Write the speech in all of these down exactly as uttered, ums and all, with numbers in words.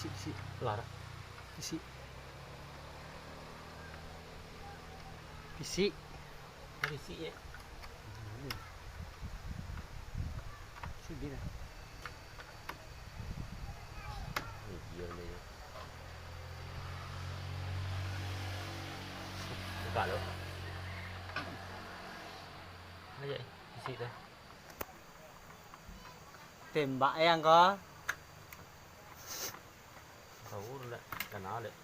Pisik. Lar. Pisik. Pisik. Pisik, ya. Sini lah. Ini dia ni. Buka lo. Aja, pisik tu. Tembak yang ko. Tahu ndak? Kenal dek.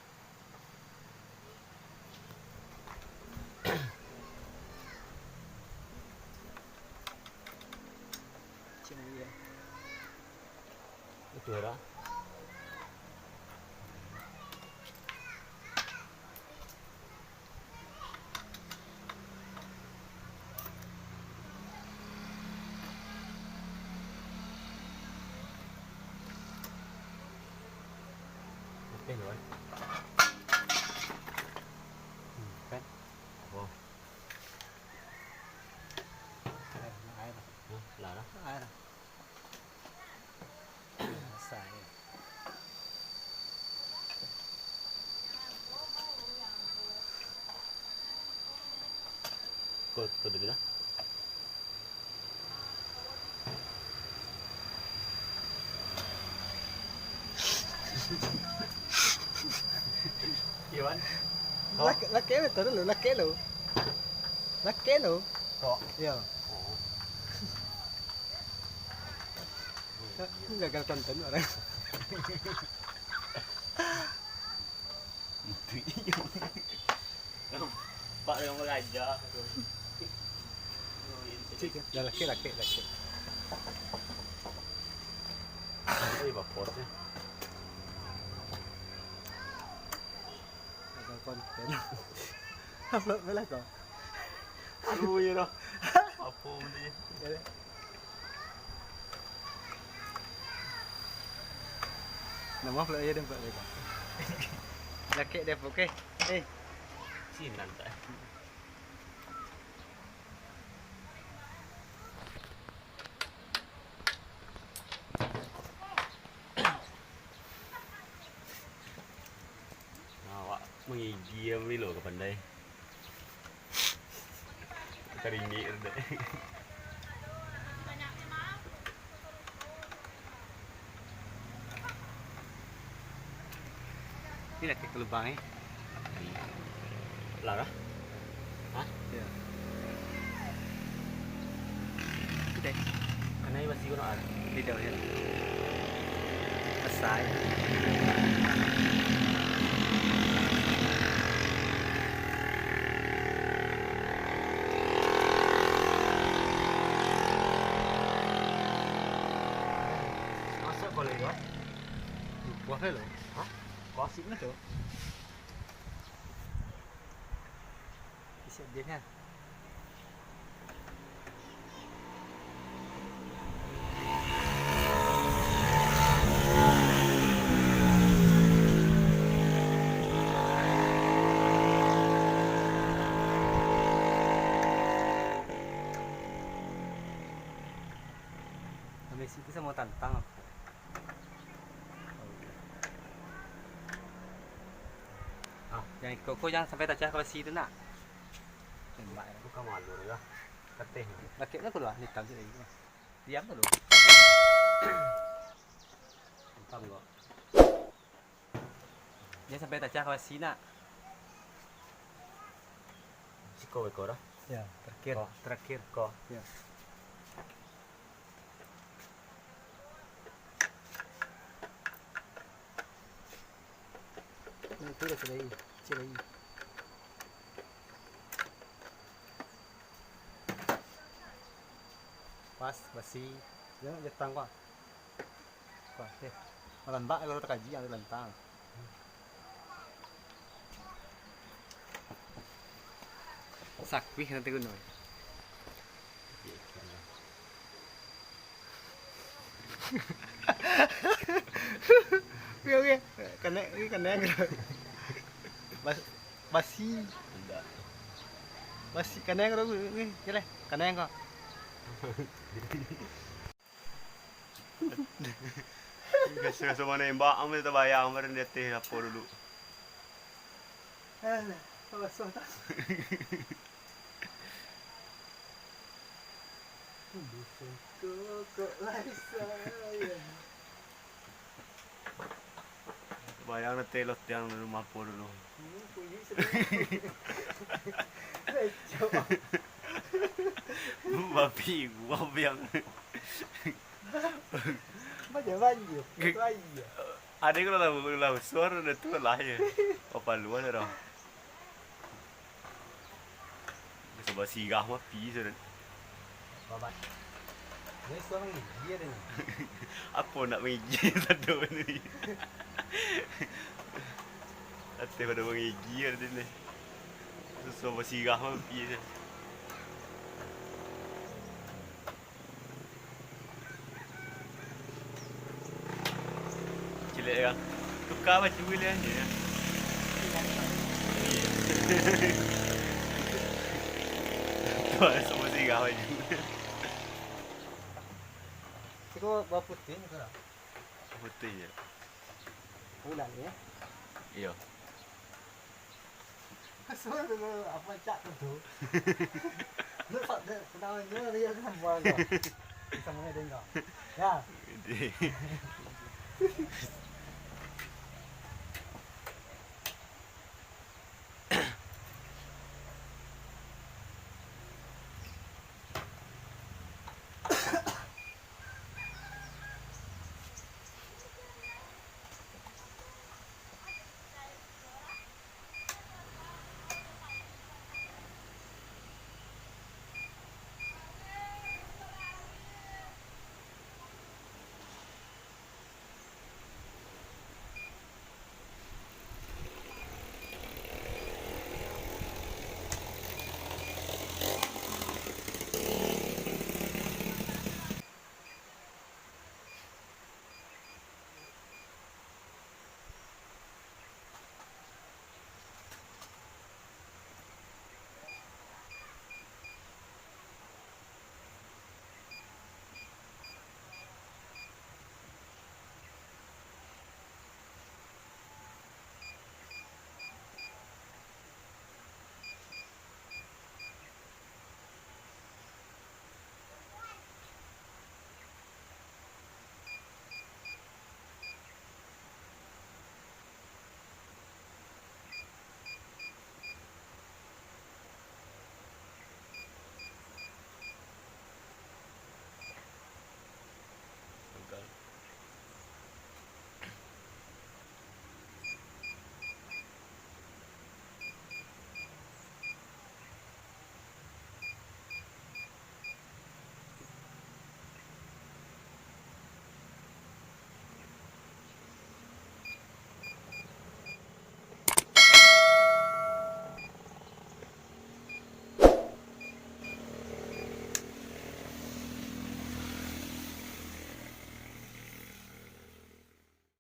Itu era. Oke, Wan. Hmm, kan? Oh. Air, air. Hah, lah, lah. Air. Masak, ya. Kau, kau dulu lah. Iwan. Kau? Lak-, lakek lo, taruh lo, lakek lo. Lakek lo. Kau? Ya. Oh. Gagal konten orang. Pak yang meraja. Cik, dah laki, laki, laki. Ini bapak posnya. Gagal konten. Upload lah kau. Aduh, ya dah. Apa benda ni? Ya dah. Nama pula ya, dan pula mereka. Lakek dia, oke. Eh. Sinan tak? Awak mangigi yang bilo ka pandai. Taringik tu dek. Ni lah ke lubang, eh. Lah kah? Hah? Ya. Itu deh. Kanai basi ko nak. Tidak, ya. Asai. Masak boleh, ya? Buah lo. Hah? Kau asik mana tu? Isi habisnya. Habis itu sama tantang. Ah, yang ikut ko jangan sampai tacah ka basi tu nak. Tembak. Bukan malu lah. Keteh. Lakek tu keluar hitam tu lagi. Diam tu lu. Hitam kok. Jangan sampai tacah ka basi nak. Siko beko dah. Ya, terakhir, ko. Terakhir. Ko. Ya. Nah, itu dah kecil lagi, kecil lagi. Pas, basi. Jangan jetang, Pak. Wah, eh. Malambak kalau takaji yang lantang. Sakuih nanti gunung. Oke, oke. Kena, ini kena. Bas-, basi. Tidak. Basi, kena yang ni, jalan. Kena yang kau. Biaso-biaso manembak, ambo tabayang badan di ateh apo dulu. Alah, basuah tak? Busung kokok lai sayang. Bayang na telok tiang di rumah po dulu. Hmm, bunyi sedih. Lecok. Babi gua biang. Banyak banjir. Ge- Itu air. Ada kalau lah, kalau lah suara dah tu lah ya. Apa luar dah. Bisa basirah mah pi sudah. Babat. Dia suara gigi ada ni. Apa nak menggigi satu ni? Ateh pada menggigi ada ni. Susah basirah mah pi sudah. Cilek kan. Tukar baju boleh aja. Tuan semua sirah baju. Siko baputih tu lah. Putih je. Bulan ni, eh? Iyo. Kesel tu, apa cak tu tu? Lu tak ada, kenalnya dia kan buang kau. Bisa mulai dengar. Ya.